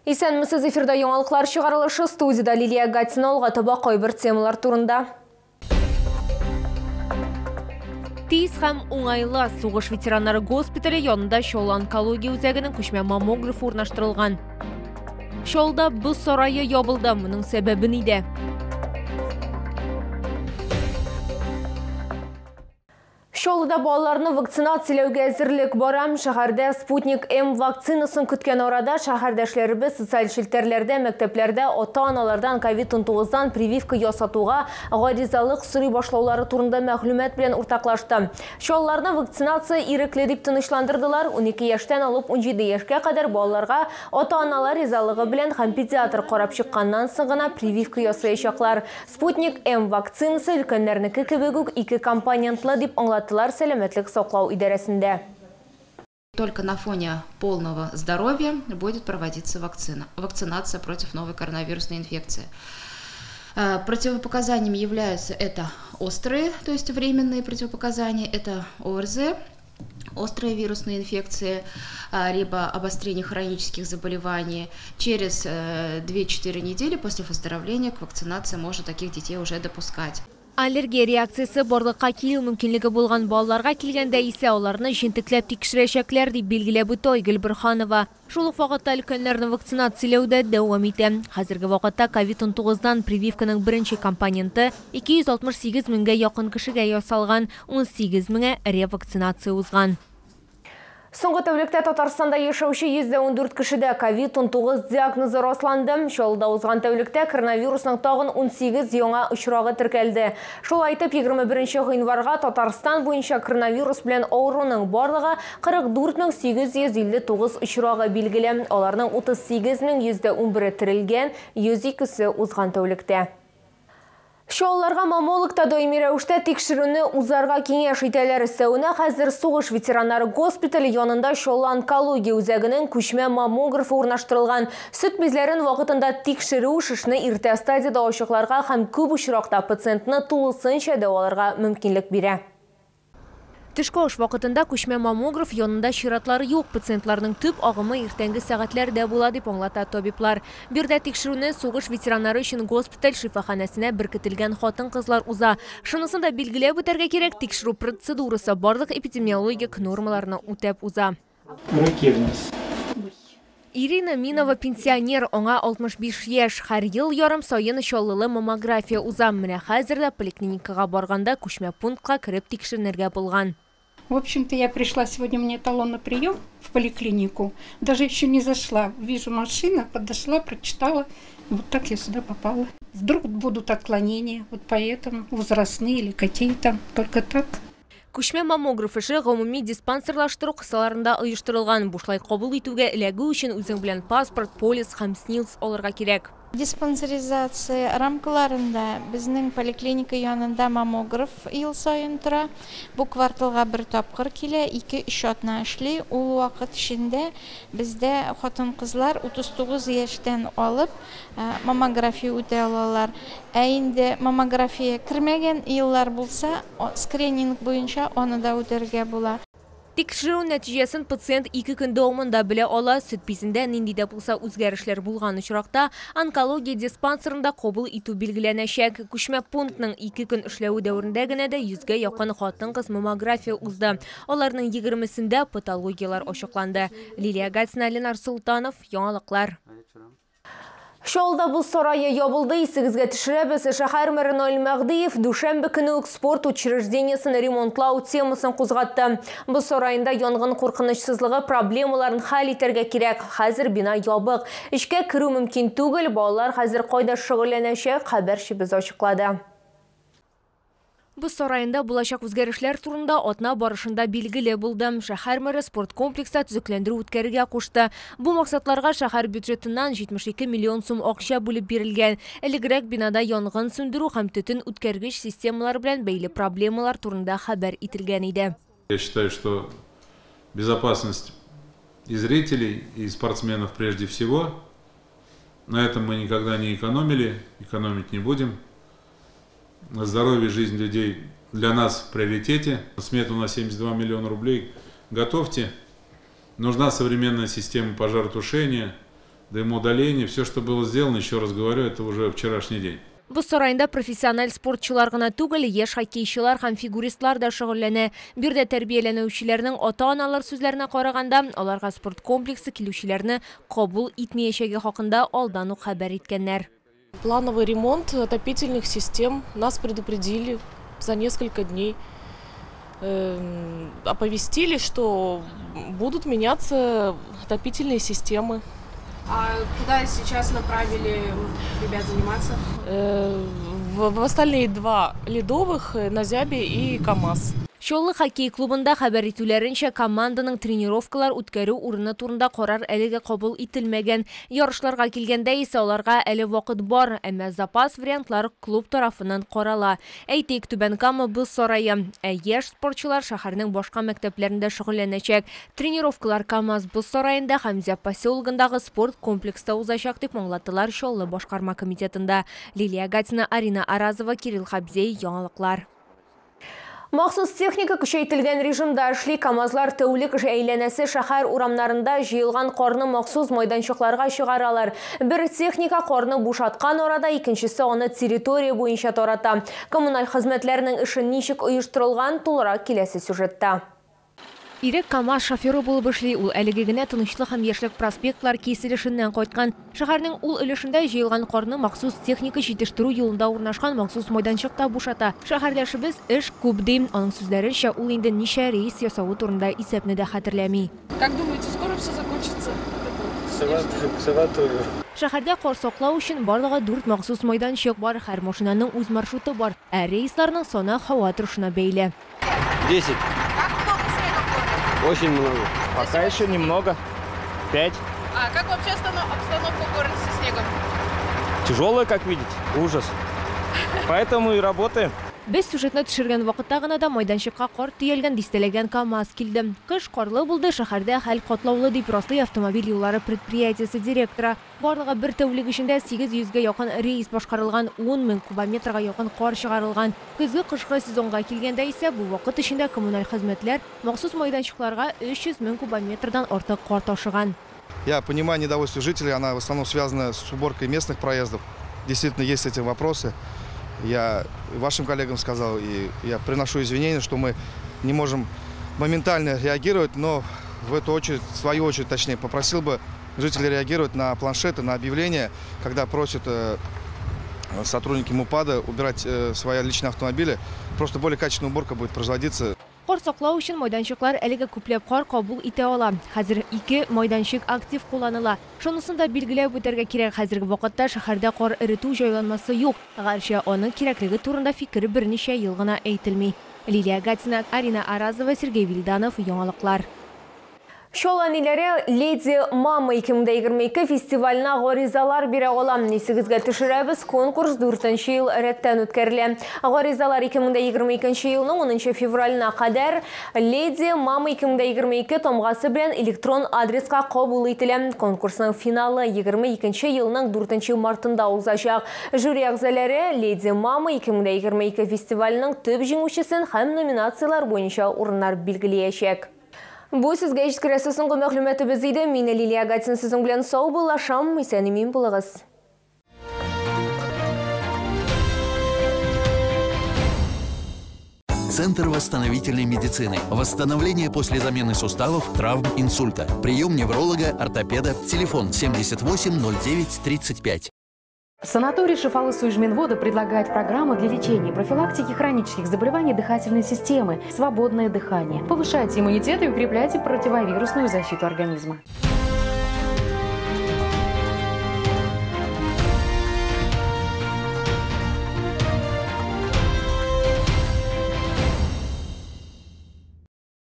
Исәнмесез, эфирда яңалыклар чыгарылышы, студияда Лилия Гатина. Алга таба кайбер темалар турында. Тиз һәм уңайлы сугыш ветераннары госпитале янында Чаллы онкология үзәгенең күчмә маммографы урнаштырылган. Чаллыда боз сарае ябылды. Моның сәбәбе нидә? Чаллыда балаларны вакцинацияләүгә әзерлек бара. Шәһәрдә Спутник М вакцинасын көткән арада шәһәрдәшләребез социаль челтәрләрдә, мәктәпләрдә ата-аналардан ковид-19-дан прививка ясатуга гаризалык сорый башлаулары турында мәгълүмат белән уртаклашты. Чаллыларны вакцинация ирекле дип тынычландырдылар. 12 яшьтән алып 17 яшькә кадәр балаларга ата-аналар ризалыгы белән һәм педиатр карап чыкканнан соң гына прививка ясаячаклар. Спутник М вакцинасы өлкәннәрнеке кебек үк ике компонентлы дип аңлаттылар сәламәтлек саклау идарәсендә. Только на фоне полного здоровья будет проводиться вакцинация против новой коронавирусной инфекции. Противопоказаниями являются это острые, то есть временные противопоказания, это ОРЗ, острые вирусные инфекции, либо обострение хронических заболеваний. Через 2-4 недели после выздоровления к вакцинации можно таких детей уже допускать. Аллергия реакциясе барлыкка килү мөмкинлеге булган балаларга килгәндә исә аларны җентекләп тикшерәчәкләр, дип билгеләп үтте Айгөл Борһанова. Шул ук вакытта өлкәннәрне вакцинацияләү дә дәвам итә. Хәзерге вакытта ковид-19-дан прививканың беренче компоненты 268 меңгә якын кешегә ясалган, 18 меңе ревакцинация узган. Соңгы тәүлектә Татарстанда яшәүче 114 кешедә ковид-19 диагнозы расланды. Чаллыда узган тәүлектә коронавирусның тагын 18 яңа очрагы теркәлде. Шулай итеп, 21 гыйнварга Татарстан буенча коронавирус белән авыруның барлыгы 44859 очрагы билгеле. Аларның 38111-е терелгән, 102-се узган тәүлектә. Чаллыларга маммологта даими рәвештә тикшерүне узарга киңәш итәләр. Өстәвенә хәзер сугыш ветераннары госпитале янында Чаллы онкология үзәгенең күчмә маммографы урнаштырылган. Сөт бизләрен вакытында тикшерү шешне иртә стадияда ачыкларга һәм күп очракта пациентны тулысынча дәваларга мөмкинлек бирә. Төшке аш вакытында күчмә маммограф янында чиратлар юк. Пациентларның төп агымы иртәнге сәгатьләрдә була, дип аңлата табиблар. Биредә тикшерүне сугыш ветераннары өчен госпиталь шифаханәсенә беркетелгән хатын-кызлар уза. Шунысын да билгеләп үтәргә кирәк, тикшерү процедурасы барлык эпидемиологик нормаларны үтәп уза. Руки вниз. Ирина Минова пенсионер, аңа 65 яшь. Һәр ел ярым саен Чаллылы маммография уза. Менә хәзер дә поликлиникага барганда күчмә пунктка кереп тикшеренергә булган. В общем-то, я пришла сегодня, у меня талон на прием в поликлинику. Даже еще не зашла. Вижу, машина, подошла, прочитала. Вот так я сюда попала. Вдруг будут отклонения, вот поэтому возрастные или какие там, только так. Күчмә маммограф эше гомуми диспансерлаштыру кысаларында оештырылган. Бушлай кабул итүгә эләгү өчен үзең белән паспорт, полис һәм СНИЛС алырга кирәк. Диспансеризация рамкаларында безнең поликлиника янында маммограф ел саен тора. Бу кварталга бер тапкыр килә, 2-3 атна эшли. Ул вакыт эчендә бездә хатын-кызлар 39 яшьтән алып маммография үтә алалар. Ә инде маммография кермәгән еллар булса, скрининг буенча аны да үтәргә була. Тикшерү нәтиҗәсен пациент 2 көн дәвамында белә ала. Сөт бизендә нинди дә булса үзгәрешләр булган очракта онкология диспансерында кабул итү билгеләнәчәк. Күчмә пунктның 2 көн эшләве дәверендә генә дә 100гә якын хатын-кыз маммография узды. Аларның 20-сендә патологияләр ачыкланды. Лилия Гатина, Ленар Султанов, яңалыклар. Чаллыда боз сарае ябылды, исегезгә төшерәбез. Шәһәр мэры Наил Мәһдиев дүшәмбе көне үк спорт учреждениесен ремонтлау темасын кузгатты. Боз сараенда янгын куркынычсызлыгы проблемаларын хәл итәргә кирәк. Хәзер бина ябык. Эчкә керү мөмкин түгел, балалар хәзер кайда шөгыльләнәчәк, хәбәрчебез ачыклады. Боз сараенда булачак үзгәрешләр турында атна барышында билгеле булды. Шәһәр мэры спорт комплекста төзекләндерү үткәрергә кушты. Бу максатларга шәһәр бюджетыннан 72 миллион сум акча бүлеп бирелгән. Элегрәк бинада янгын сүндерү һәм төтен үткәргеч системалар белән бәйле проблемалар турында хәбәр ителгән иде. Я считаю, что безопасность и зрителей, и спортсменов прежде всего. На этом мы никогда не экономили, экономить не будем. Здоровье и жизнь людей для нас в приоритете. Смету на 72 миллиона рублей готовьте. Нужна современная система пожаротушения, дымоудаление, все, что было сделано, еще раз говорю, это уже вчерашний день. Боз сараенда профессиональ спортчылар гына түгел, яшь хоккейчылар һәм фигуристлар да шөгыльләнә. Биредә тәрбияләнүчеләрнең ата-аналар сүзләренә караганда, аларга спорт комплексы килүчеләрне кабул итмәячәге хакында алдан ук хәбәр иткәннәр. Плановый ремонт отопительных систем нас предупредили за несколько дней. Оповестили, что будут меняться отопительные системы. А куда сейчас направили ребят заниматься? В остальные два ледовых, на Зябе и КамАЗ. Чаллы хоккей клубында хәбәр итүләренчә, команданың тренировкалар үткәрү урыны турында карар әлегә кабул ителмәгән. Ярышларга килгәндә исә аларга әле вакыт бар, әмма запас вариантлар клуб тарафыннан карала. Әйтик, Түбән Кама боз сарае, ә яшь спортчылар шәһәрнең башка мәктәпләрендә шөгыльләнәчәк. Тренировкалар КамАЗ боз сараенда һәм Зяб поселогындагы спорт комплекста узачак дип аңлаттылар Чаллы башкарма комитетында. Лилия Гатина, Арина Аразова, Кирилл Хабзей, яңалыклар. Махсус техника көчәйтелгән режимда эшли. КамАЗлар тәүлек әйләнәсе шәһәр урамнарында җыелган карны махсус майданчыкларга чыгаралар. Бер техника карны бушаткан арада, икенчесе аны территория буенча тарата. Коммуналь хезмәтләрнең эше ничек оештырылган, тулырак киләсе сюжетта. Ирек КамАЗ шоферы булып эшли. Ул әлеге генә Тынычлык һәм Яшьлек проспектлар киселешеннән кайткан. Шәһәрнең ул өлешендә җыелган карны махсус техника җитештерү юлында урнашкан махсус майданчыкта бушата. Шәһәрдәшебез эш күп ди. Аның сүзләренчә, ул инде ничә рейс ясавы турында исәпне дә хәтерләми. Как думаете, скоро все закончится? Шәһәрдә кар саклау өчен барлыгы 4 махсус майданчык бар. Һәр машинаның үз маршруты бар. Ә рейсларның саны һава торышына бәйле. 10. Очень много. Пока еще немного. 5. А как вообще обстановка в городе со снегом? Тяжелая, как видите. Ужас. Поэтому и работаем. Без сюжетны төшергән вакытта гына да майданчыкка кар төялгән дистәләгән КамАЗ килде. Кыш карлы булды, шәһәрдә хәл катлаулы дип раслый автомобиль юллары предприятиесе директоры. Барлыгы бер тәүлек эчендә 800гә якын рейс башкарылган, 10 мең кубометрга якын кар чыгарылган. Көзге кышкы сезонга килгәндә исә бу вакыт эчендә коммуналь хезмәтләр махсус майданчыкларга 300 мең кубометрдан артык кар ташыган. Я понимаю недовольство жителей, она в основном связана с уборкой местных проездов. Действительно, есть эти вопросы. Я вашим коллегам сказал, и я приношу извинения, что мы не можем моментально реагировать, но в эту очередь, в свою очередь, точнее, попросил бы жителей реагировать на планшеты, на объявления, когда просят сотрудники МУПАДа убирать свои личные автомобили. Просто более качественная уборка будет производиться. Кар саклау өчен майданчыклар әлегә күпләп кар кабул итә ала. Хәзер 2 майданчык актив кулланыла. Шунысын да билгеләп үтәргә кирәк, хәзерге вакытта шәһәрдә кар эретү җайланмасы юк. Гәрчә аның кирәклеге турында фикер берничә ел гына әйтелми. Лилия Гатина, Арина Аразова, Сергей Вильданов, яңалыклар. Чаллы әниләре «Леди Мама 2022» фестиваленә гаризалар бирә ала. Исегезгә төшерәбез, конкурс 4 ел рәттән үткәрелә. Гаризалар 2022 елның 10 февраленә кадәр «Леди Мама 2022» тамгасы белән электрон адреска кабул ителә. Конкурсның финалы 22 елның 4 мартында узачак. Жюри әгъзалары «Леди Мама 2022» фестиваленең төп җиңүчесен һәм номинацияләр буенча урыннар билгеләячәк. Бу сезгә җиткерәсе соңгы мәгълүматыбыз иде. Мин Лилия Гатина сезнең белән саубуллашам. Исән-имин булыгыз. Центр восстановительной медицины. Восстановление после замены суставов, травм, инсульта. Прием невролога, ортопеда. Телефон 78 09 35. Санаторий Шифалы Суижминвода предлагает программу для лечения и профилактики хронических заболеваний дыхательной системы «Свободное дыхание». Повышайте иммунитет и укрепляйте противовирусную защиту организма.